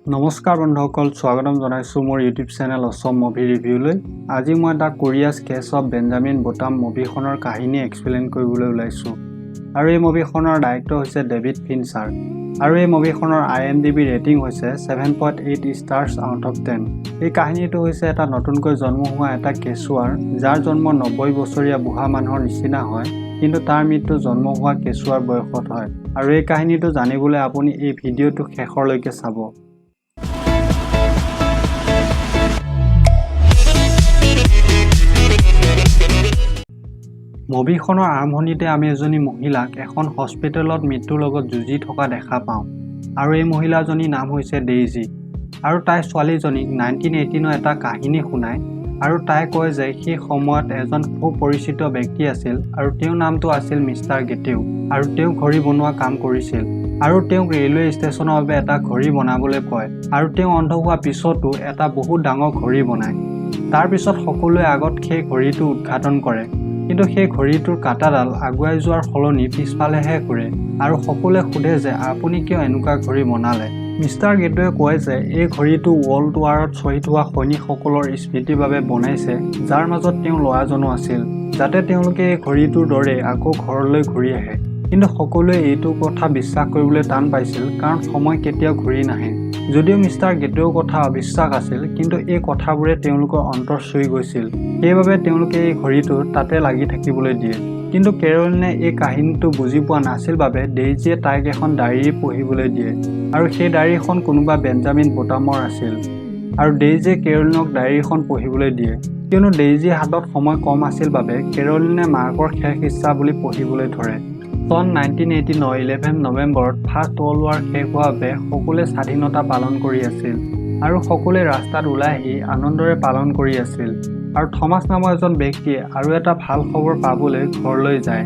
নমস্কাৰ বন্ধুসকল, স্বাগতম জনাইছোঁ মোৰ ইউটিউব চেনেল অছম মুভি ৰিভিউলৈ। আজি মই The Curious Case of Benjamin Button মুভিখনৰ কাহিনী এক্সপ্লেইন কৰিবলৈ ওলাইছোঁ আৰু এই মুভিখনৰ ডাইৰেক্টৰ হৈছে ডেভিড ফিনচাৰ আৰু এই মুভিখনৰ আইএমডিবি ৰেটিং হৈছে 7.8 stars out of 10। এই কাহিনীটো হৈছে এটা নতুনকৈ জন্ম হোৱা এটা কেঁচুৱাৰ, যাৰ জন্ম 90 বছৰীয়া বুঢ়া মানুহৰ নিচিনা হয়, কিন্তু তাৰ মৃত্যু জন্ম হোৱা কেঁচুৱাৰ বয়সত হয়। আৰু এই কাহিনীটো জানিবলৈ আপুনি এই ভিডিঅ'টো শেষৰলৈকে চাব। মুভিখনৰ আৰম্ভণিতে আমি এজনী মহিলাক এখন হস্পিটেলত মৃত্যুৰ লগত যুঁজি থকা দেখা পাওঁ আৰু এই মহিলাজনীৰ নাম হৈছে ডেইজি আৰু তাই ছোৱালীজনীক 1918ৰ এটা কাহিনী শুনায় আৰু তাই কয় যে সেই সময়ত এজন সুপৰিচিত ব্যক্তি আছিল আৰু তেওঁৰ নামটো আছিল মিষ্টাৰ গেটেউ আৰু তেওঁ ঘড়ী বনোৱা কাম কৰিছিল আৰু তেওঁক ৰেলৱে ষ্টেচনৰ বাবে এটা ঘড়ী বনাবলৈ কয় আৰু তেওঁ অন্ধ হোৱাৰ পিছতো এটা বহুত ডাঙৰ ঘড়ী বনায়। তাৰপিছত সকলোৱে আগত সেই ঘড়ীটো উদ্ঘাটন কৰে, কিন্তু সেই ঘড়ীটোৰ কাঁটাডাল আগুৱাই যোৱাৰ সলনি পিছফালেহে ঘূৰে আৰু সকলোৱে সোধে যে আপুনি কিয় এনেকুৱা ঘড়ী বনালে? মিষ্টাৰ গেটুৱে কয় যে এই ঘড়ীটো ৱৰ্ল্ড ৱাৰত শ্বহীদ হোৱা সৈনিকসকলৰ স্মৃতিৰ বাবে বনাইছে, যাৰ মাজত তেওঁৰ ল'ৰাজনো আছিল, যাতে তেওঁলোকে এই ঘড়ীটোৰ দৰেই আকৌ ঘৰলৈ ঘূৰি আহে। কিন্তু সকলোৱে এইটো কথা বিশ্বাস কৰিবলৈ টান পাইছিল, কাৰণ সময় কেতিয়াও ঘূৰি নাহে। যদিও মিষ্টাৰ গেটুৱেৰ কথা অবিশ্বাস আছিল, কিন্তু এই কথাবোৰে তেওঁলোকৰ অন্তৰ চুই গৈছিল। সেইবাবে তেওঁলোকে এই ঘড়ীটো তাতে লাগি থাকিবলৈ দিয়ে। কিন্তু কেৰলিনে এই কাহিনীটো বুজি পোৱা নাছিল বাবে ডেইজিয়ে তাইক এখন ডায়েৰী পঢ়িবলৈ দিয়ে আৰু সেই ডায়েৰীখন কোনোবা বেঞ্জামিন বুটামৰ আছিল আৰু ডেইজিয়ে কেৰলিনক ডায়েৰীখন পঢ়িবলৈ দিয়ে। কিয়নো ডেইজিৰ হাতত সময় কম আছিল বাবে কেৰলিনে মাকৰ শেষ ইচ্ছা বুলি পঢ়িবলৈ ধৰে। চন 1918ৰ 11 নৱেম্বৰত ফাৰ্ষ্ট ৱৰ্ল্ড ৱাৰ শেষ হোৱাৰ বাবে সকলোৱে স্বাধীনতা পালন কৰি আছিল আৰু সকলোৱে ৰাস্তাত ওলাই আহি আনন্দৰে পালন কৰি আছিল। আৰু থমাছ নামৰ এজন ব্যক্তিয়ে আৰু এটা ভাল খবৰ পাবলৈ ঘৰলৈ যায়।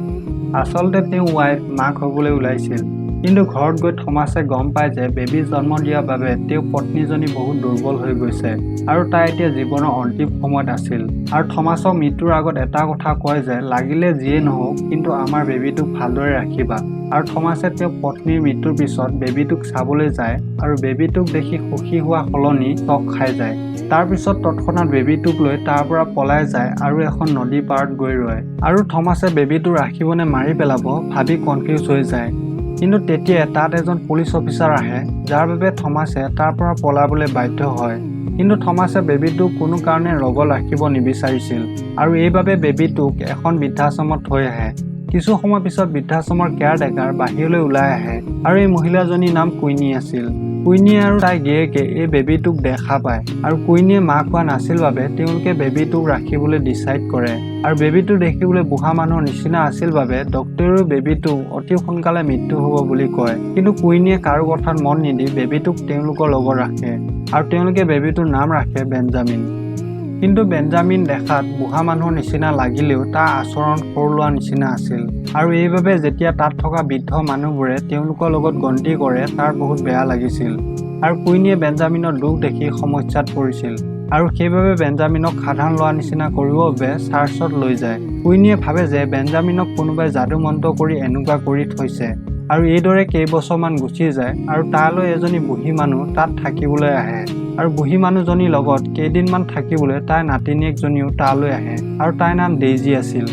আচলতে তেওঁৰ ৱাইফ মাক হ'বলৈ ওলাইছিল। কিন্তু ঘৰত গৈ থমাছে গম পায় যে বেবী জন্ম দিয়াৰ বাবে তেওঁৰ পত্নীজনী বহুত দুৰ্বল হৈ গৈছে আৰু তাই এতিয়া জীৱনৰ অন্তিম সময়ত আছিল। আৰু থমাছক মৃত্যুৰ আগত এটা কথা কয় যে লাগিলে যিয়েই নহওক, কিন্তু আমাৰ বেবীটোক ভালদৰে ৰাখিবা। আৰু থমাছে তেওঁৰ পত্নীৰ মৃত্যুৰ পিছত বেবীটোক চাবলৈ যায় আৰু বেবীটোক দেখি সুখী হোৱা সলনি চক খাই যায়। তাৰপিছত তৎক্ষণাত বেবীটোক লৈ তাৰ পৰা পলাই যায় আৰু এখন নদীৰ পাৰত গৈ ৰয়। আৰু থমাছে বেবীটো ৰাখিব নে মাৰি পেলাব ভাবি কনফিউজ হৈ যায়। কিন্তু তেতিয়াই তাত এজন পুলিচ অফিচাৰ আহে, যাৰ বাবে থমাছে তাৰ পৰা পলাবলৈ বাধ্য হয়। কিন্তু থমাছে বেবীটোক কোনো কাৰণে লগত ৰাখিব নিবিচাৰিছিল আৰু এইবাবে বেবীটোক এখন বৃদ্ধাশ্ৰমত থৈ আহে। কিছু সময় পিছত বৃদ্ধাশ্ৰমৰ কেয়াৰটেকাৰ বাহিৰলৈ ওলাই আহে আৰু এই মহিলাজনীৰ নাম কুইনী আছিল। কুইনীয়ে আৰু তাইৰ গিৰিয়েকে এই বেবীটোক দেখা পায় আৰু কুইনীয়ে মাক হোৱা নাছিল বাবে তেওঁলোকে বেবীটোক ৰাখিবলৈ ডিচাইড কৰে। আৰু বেবীটো দেখিবলৈ বুঢ়া মানুহৰ নিচিনা আছিল বাবে ডক্তৰেও বেবীটো অতি সোনকালে মৃত্যু হ'ব বুলি কয়। কিন্তু কুইনীয়ে কাৰো কথাত মন নিদি বেবীটোক তেওঁলোকৰ লগত ৰাখে আৰু তেওঁলোকে বেবীটোৰ নাম ৰাখে বেঞ্জামিন। কিন্তু বেঞ্জামিন দেখাত বুঢ়া মানুহৰ নিচিনা লাগিলেও তাৰ আচৰণ সৰু ল'ৰাৰ নিচিনা আছিল আৰু এইবাবে যেতিয়া তাত থকা বৃদ্ধ মানুহবোৰে তেওঁলোকৰ লগত গন্তি কৰে, তাৰ বহুত বেয়া লাগিছিল। আৰু কুইনীয়ে বেঞ্জামিনৰ দুখ দেখি সমস্যাত পৰিছিল আৰু সেইবাবে বেঞ্জামিনক সাধাৰণ ল'ৰাৰ নিচিনা কৰিবৰ বাবে চাৰ্চত লৈ যায়। কুইনীয়ে ভাবে যে বেঞ্জামিনক কোনোবাই যাদু মন্ত্ৰ কৰি এনেকুৱা কৰি থৈছে। আৰু এইদৰে কেইবছৰমান গুচি যায় আৰু তালৈ এজনী বুঢ়ী মানুহ তাত থাকিবলৈ আহে আৰু বুঢ়ী মানুহজনীৰ লগত কেইদিনমান থাকিবলৈ তাইৰ নাতিনীয়েকজনীও তালৈ আহে আৰু তাইৰ নাম ডেইজি আছিল।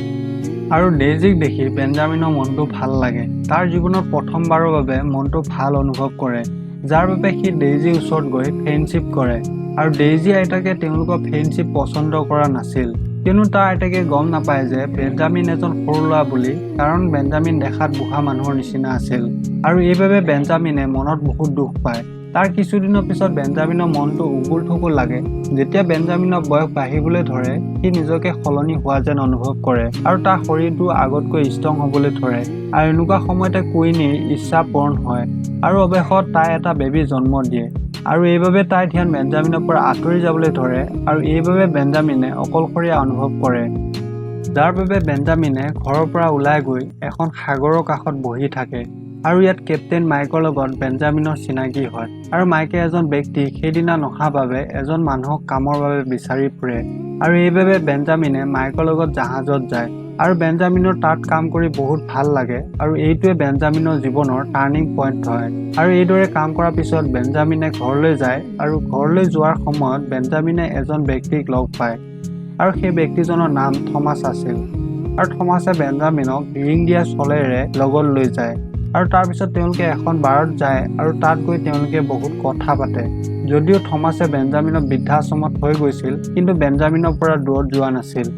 আৰু ডেইজিক দেখি বেঞ্জামিনৰ মনটো ভাল লাগে। তাৰ জীৱনত প্ৰথমবাৰৰ বাবে মনটো ভাল অনুভৱ কৰে, যাৰ বাবে সি ডেইজিৰ ওচৰত গৈ ফ্ৰেণ্ডশ্বিপ কৰে। আৰু ডেইজি আইতাকে তেওঁলোকৰ ফ্ৰেণ্ডশ্বিপ পচন্দ কৰা নাছিল, কিয়নো তাৰ আইতাকে গম নাপায় যে বেঞ্জামিন এজন সৰু ল'ৰা বুলি, কাৰণ বেঞ্জামিন দেখাত বুঢ়া মানুহৰ নিচিনা আছিল। আৰু এইবাবে বেঞ্জামিনে মনত বহুত দুখ পায়। তাৰ কিছুদিনৰ পিছত বেঞ্জামিনৰ মনটো উগুল থুগুল লাগে। যেতিয়া বেঞ্জামিনৰ বয়স বাঢ়িবলৈ ধৰে, সি নিজকে সলনি হোৱা যেন অনুভৱ কৰে আৰু তাৰ শৰীৰটো আগতকৈ ষ্ট্ৰং হ'বলৈ ধৰে। আৰু এনেকুৱা সময়তে কুইনীৰ ইচ্ছা পূৰণ হয় আৰু অৱশেষত তাই এটা বেবী জন্ম দিয়ে। আৰু এইবাবে তাইৰ ধ্যান বেঞ্জামিনৰ পৰা আঁতৰি যাবলৈ ধৰে আৰু এইবাবে বেঞ্জামিনে অকলশৰীয়া অনুভৱ কৰে, যাৰ বাবে বেঞ্জামিনে ঘৰৰ পৰা ওলাই গৈ এখন সাগৰৰ কাষত বহি থাকে। আৰু ইয়াত কেপ্টেইন মাইকৰ লগত বেঞ্জামিনৰ চিনাকি হয় আৰু মাইকে এজন ব্যক্তি সেইদিনা নহা বাবে এজন মানুহক কামৰ বাবে বিচাৰি ফুৰে। আৰু এইবাবে বেঞ্জামিনে মাইকৰ লগত জাহাজত যায়। আৰু বেঞ্জামিনৰ তাত কাম কৰি বহুত ভাল লাগে আৰু এইটোৱে বেঞ্জামিনৰ জীৱনৰ টাৰ্ণিং পইণ্ট হয়। আৰু এইদৰে কাম কৰাৰ পিছত বেঞ্জামিনে ঘৰলৈ যায় আৰু ঘৰলৈ যোৱাৰ সময়ত বেঞ্জামিনে এজন ব্যক্তিক লগ পায় আৰু সেই ব্যক্তিজনৰ নাম থমাছ আছিল। আৰু থমাছে বেঞ্জামিনক ৰিং দিয়া চলেৰে লগত লৈ যায় আৰু তাৰপিছত তেওঁলোকে এখন বাৰত যায় আৰু তাত গৈ তেওঁলোকে বহুত কথা পাতে। যদিও থমাছে বেঞ্জামিনক বৃদ্ধাশ্ৰমত থৈ গৈছিল, কিন্তু বেঞ্জামিনৰ পৰা দূৰত যোৱা নাছিল।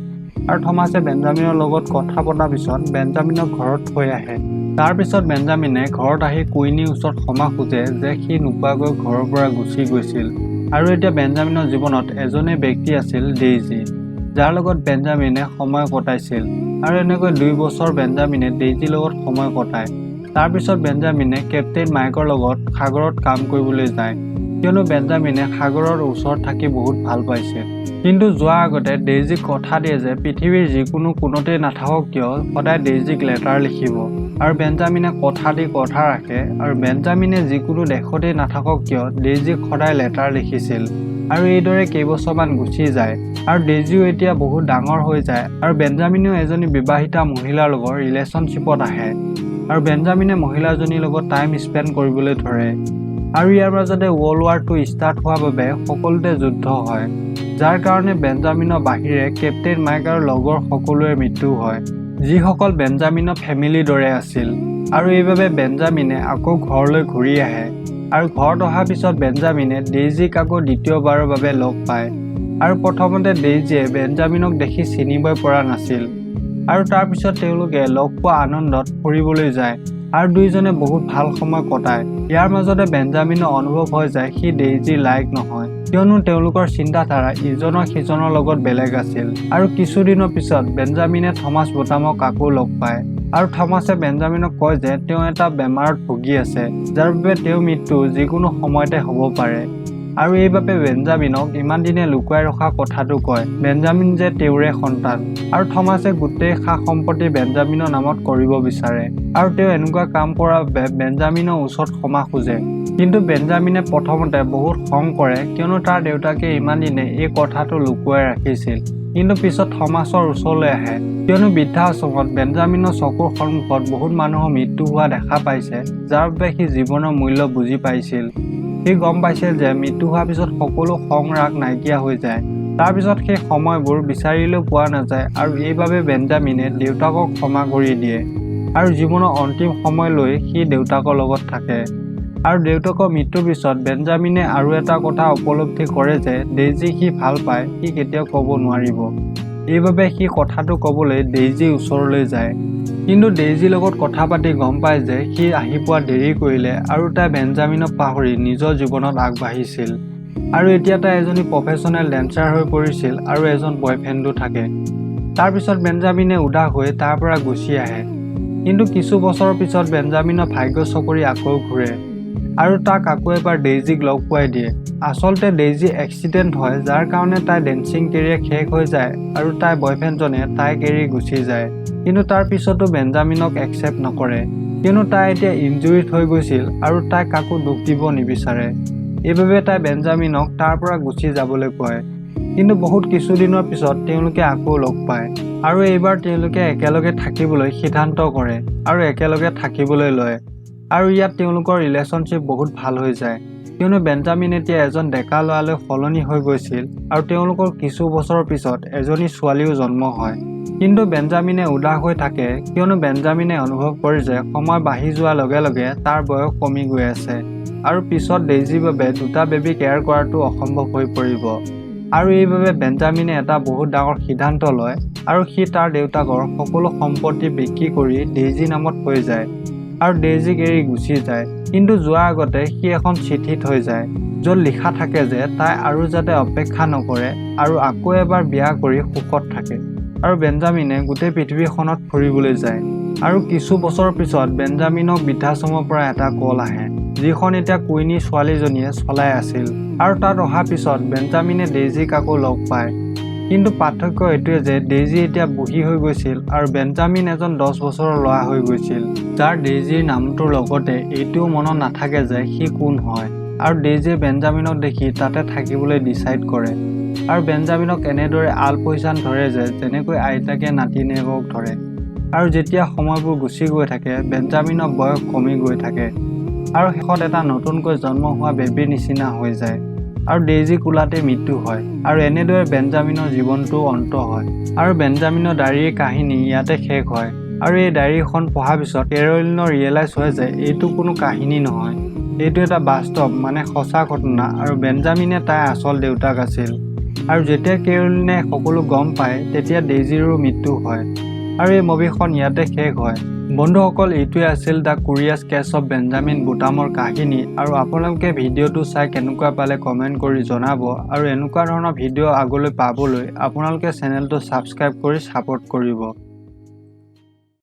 আৰু থমাছে বেঞ্জামিনৰ লগত কথা পতাৰ পিছত বেঞ্জামিনক ঘৰত থৈ আহে। তাৰপিছত বেঞ্জামিনে ঘৰত আহি কুইনীৰ ওচৰত ক্ষমা খোজে যে সি নোকোৱাকৈ ঘৰৰ পৰা গুচি গৈছিল। আৰু এতিয়া বেঞ্জামিনৰ জীৱনত এজনেই ব্যক্তি আছিল, ডেইজি, যাৰ লগত বেঞ্জামিনে সময় কটাইছিল। আৰু এনেকৈ 2 বছৰ বেঞ্জামিনে ডেইজিৰ লগত সময় কটায়। তাৰপিছত বেঞ্জামিনে কেপ্টেইন মাইকৰ লগত সাগৰত কাম কৰিবলৈ যায়, কিয়নো বেঞ্জামিনে সাগৰৰ ওচৰত থাকি বহুত ভাল পাইছিল। কিন্তু যোৱাৰ আগতে ডেইজিক কথা দিয়ে যে পৃথিৱীৰ যিকোনো কোণতেই নাথাকক কিয়, সদায় ডেইজিক লেটাৰ লিখিব। আৰু বেঞ্জামিনে কথা দি কথা ৰাখে আৰু বেঞ্জামিনে যিকোনো দেশতেই নাথাকক কিয়, ডেইজিক সদায় লেটাৰ লিখিছিল। আৰু এইদৰে কেইবছৰমান গুচি যায় আৰু ডেইজিও এতিয়া বহুত ডাঙৰ হৈ যায় আৰু বেঞ্জামিনেও এজনী বিবাহিতা মহিলাৰ লগত ৰিলেশ্যনশ্বিপত আহে আৰু বেঞ্জামিনে মহিলাজনীৰ লগত টাইম স্পেণ্ড কৰিবলৈ ধৰে। আৰু ইয়াৰ মাজতে ৱৰ্ল্ড ৱাৰ 2 ষ্টাৰ্ট হোৱাৰ বাবে সকলোতে যুদ্ধ হয়, যাৰ কাৰণে বেঞ্জামিনৰ বাহিৰে কেপ্টেইন মাইক আৰু লগৰ সকলোৰে মৃত্যু হয়, যিসকল বেঞ্জামিনৰ ফেমিলিৰ দৰে আছিল। আৰু এইবাবে বেঞ্জামিনে আকৌ ঘৰলৈ ঘূৰি আহে আৰু ঘৰত অহাৰ পিছত বেঞ্জামিনে ডেইজিক আকৌ দ্বিতীয়বাৰৰ বাবে লগ পায়। আৰু প্ৰথমতে ডেইজিয়ে বেঞ্জামিনক দেখি চিনিবই পৰা নাছিল। আৰু তাৰপিছত তেওঁলোকে লগ পোৱা আনন্দত ফুৰিবলৈ যায় আৰু দুয়োজনে বহুত ভাল সময় কটায়। ইয়াৰ মাজতে বেঞ্জামিনৰ অনুভৱ হৈ যায় সি ডেইজিৰ লাইক নহয়, কিয়নো তেওঁলোকৰ চিন্তাধাৰা ইজনৰ সিজনৰ লগত বেলেগ আছিল। আৰু কিছুদিনৰ পিছত বেঞ্জামিনে থমাছ বুটামক আকৌ লগ পায় আৰু থমাছে বেঞ্জামিনক কয় যে তেওঁ এটা বেমাৰত ভুগি আছে, যাৰ বাবে তেওঁৰ মৃত্যু যিকোনো সময়তে হ'ব পাৰে। আৰু এইবাবে বেঞ্জামিনক ইমান দিনে লুকুৱাই ৰখা কথাটো কয়, বেঞ্জামিন যে তেওঁৰে সন্তান। আৰু থমাছে গোটেই সা সম্পত্তি বেঞ্জামিনৰ নামত কৰিব বিচাৰে আৰু তেওঁ এনেকুৱা কাম কৰাৰ বাবে বেঞ্জামিনৰ ওচৰত ক্ষমা খোজে। কিন্তু বেঞ্জামিনে প্ৰথমতে বহুত খং কৰে, কিয়নো তাৰ দেউতাকে ইমান দিনে এই কথাটো লুকুৱাই ৰাখিছিল। কিন্তু পিছত থমাছৰ ওচৰলৈ আহে, কিয়নো বৃদ্ধাশ্ৰমত বেঞ্জামিনৰ চকুৰ সন্মুখত বহুত মানুহৰ মৃত্যু হোৱা দেখা পাইছে, যাৰ বাবে সি জীৱনৰ মূল্য বুজি পাইছিল। সি গম পাইছিল যে মৃত্যু হোৱাৰ পিছত সকলো খং ৰাগ নাইকিয়া হৈ যায়, তাৰপিছত সেই সময়বোৰ বিচাৰিলেও পোৱা নাযায়। আৰু এইবাবে বেঞ্জামিনে দেউতাকক ক্ষমা কৰি দিয়ে আৰু জীৱনৰ অন্তিম সময়লৈ সি দেউতাকৰ লগত থাকে। আৰু দেউতাকৰ মৃত্যুৰ পিছত বেঞ্জামিনে আৰু এটা কথা উপলব্ধি কৰে যে ডেইজিক সি ভাল পায়, সি কেতিয়াও ক'ব নোৱাৰিব। এইবাবে সি কথাটো ক'বলৈ ডেইজিৰ ওচৰলৈ যায়। কিন্তু ডেইজিৰ লগত কথা পাতি গম পায় যে সি আহি পোৱা দেৰি কৰিলে আৰু তাই বেঞ্জামিনক পাহৰি নিজৰ জীৱনত আগবাঢ়িছিল আৰু এতিয়া তাই এজনী প্ৰফেচনেল ডেন্সাৰ হৈ পৰিছিল আৰু এজন বয়ফ্ৰেণ্ডো থাকে। তাৰপিছত বেঞ্জামিনে উদাস হৈ তাৰ পৰা গুচি আহে। কিন্তু কিছু বছৰৰ পিছত বেঞ্জামিনৰ ভাগ্য চকৰি আকৌ ঘূৰে আৰু তাক আকৌ এবাৰ ডেইজিক লগ পোৱাই দিয়ে। আচলতে ডেইজি এক্সিডেণ্ট হয়, যাৰ কাৰণে তাইৰ ডেন্সিং কেৰিয়াৰ শেষ হৈ যায় আৰু তাইৰ বয়ফ্ৰেণ্ডজনে তাইক এৰি গুচি যায়। কিন্তু তাৰ পিছতো বেঞ্জামিনক একচেপ্ট নকৰে, কিয়নো তাই এতিয়া ইনজুৰিড হৈ গৈছিল আৰু তাই কাকো দুখ দিব নিবিচাৰে। এইবাবে তাই বেঞ্জামিনক তাৰ পৰা গুচি যাবলৈ কয়। কিন্তু বহুত কিছুদিনৰ পিছত তেওঁলোকে আকৌ লগ পায় আৰু এইবাৰ তেওঁলোকে একেলগে থাকিবলৈ সিদ্ধান্ত কৰে আৰু একেলগে থাকিবলৈ লয়। আৰু ইয়াত তেওঁলোকৰ ৰিলেশ্যনশ্বিপ বহুত ভাল হৈ যায়, কিয়নো বেঞ্জামিন এতিয়া এজন ডেকা ল'ৰালৈ সলনি হৈ গৈছিল আৰু তেওঁলোকৰ কিছু বছৰৰ পিছত এজনী ছোৱালীও জন্ম হয়। কিন্তু বেঞ্জামিনে উদাস হৈ থাকে, কিয়নো বেঞ্জামিনে অনুভৱ কৰে যে সময় বাঢ়ি যোৱাৰ লগে লগে তাৰ বয়স কমি গৈ আছে আৰু পিছত ডেইজিৰ বাবে দুটা বেবী কেয়াৰ কৰাটো অসম্ভৱ হৈ পৰিব। আৰু এইবাবে বেঞ্জামিনে এটা বহুত ডাঙৰ সিদ্ধান্ত লয় আৰু সি তাৰ দেউতাকৰ সকলো সম্পত্তি বিক্ৰী কৰি ডেইজিৰ নামত হৈ যায় আৰু ডেইজিক এৰি গুচি যায়। কিন্তু যোৱাৰ আগতে সি এখন চিঠি থৈ যায়, য'ত লিখা থাকে যে তাই আৰু যাতে অপেক্ষা নকৰে আৰু আকৌ এবাৰ বিয়া কৰি সুখত থাকে। আৰু বেঞ্জামিনে গোটেই পৃথিৱীখনত ফুৰিবলৈ যায়। আৰু কিছু বছৰৰ পিছত বেঞ্জামিনক বৃদ্ধাশ্ৰমৰ পৰা এটা কল আহে, যিখন এতিয়া কুইনী ছোৱালীজনীয়ে চলাই আছিল। আৰু তাত অহাৰ পিছত বেঞ্জামিনে ডেইজিক আকৌ লগ পায়। কিন্তু পাৰ্থক্য এইটোৱে যে ডেইজি এতিয়া বুঢ়ী হৈ গৈছিল আৰু বেঞ্জামিন এজন 10 বছৰৰ ল'ৰা হৈ গৈছিল, যাৰ ডেইজিৰ নামটোৰ লগতে এইটোও মনত নাথাকে যে সি কোন হয়। আৰু ডেইজিয়ে বেঞ্জামিনক দেখি তাতে থাকিবলৈ ডিচাইড কৰে। আৰু বেঞ্জামিনক এনেদৰে আলপৈচান ধৰে যে যেনেকৈ আইতাকে নাতিনীয়েকক ধৰে। আৰু যেতিয়া সময়বোৰ গুচি গৈ থাকে, বেঞ্জামিনৰ বয়স কমি গৈ থাকে আৰু শেষত এটা নতুনকৈ জন্ম হোৱা বেবীৰ নিচিনা হৈ যায় আৰু ডেইজি কোলাতে মৃত্যু হয়। আৰু এনেদৰে বেঞ্জামিনৰ জীৱনটো অন্ত হয় আৰু বেঞ্জামিনৰ ডায়েৰীৰ কাহিনী ইয়াতে শেষ হয়। আৰু এই ডায়েৰীখন পঢ়াৰ পিছত কেৰলিনৰ ৰিয়েলাইজ হয় যে এইটো কোনো কাহিনী নহয়, এইটো এটা বাস্তৱ, মানে সঁচা ঘটনা আৰু বেঞ্জামিনে তাইৰ আচল দেউতাক আছিল। আৰু যেতিয়া কেৰলিনে সকলো গম পায়, তেতিয়া ডেইজিৰো মৃত্যু হয় আৰু এই মুভিখন ইয়াতে শেষ হয়। বন্ধুসকল, এইটোৱে আছিল The Curious Case of Benjamin বুটামৰ কাহিনী। আৰু আপোনালোকে ভিডিঅ'টো চাই কেনেকুৱা পালে কমেণ্ট কৰি জনাব আৰু এনেকুৱা ধৰণৰ ভিডিঅ' আগলৈ পাবলৈ আপোনালোকে চেনেলটো ছাবস্ক্ৰাইব কৰি ছাপোৰ্ট কৰিব।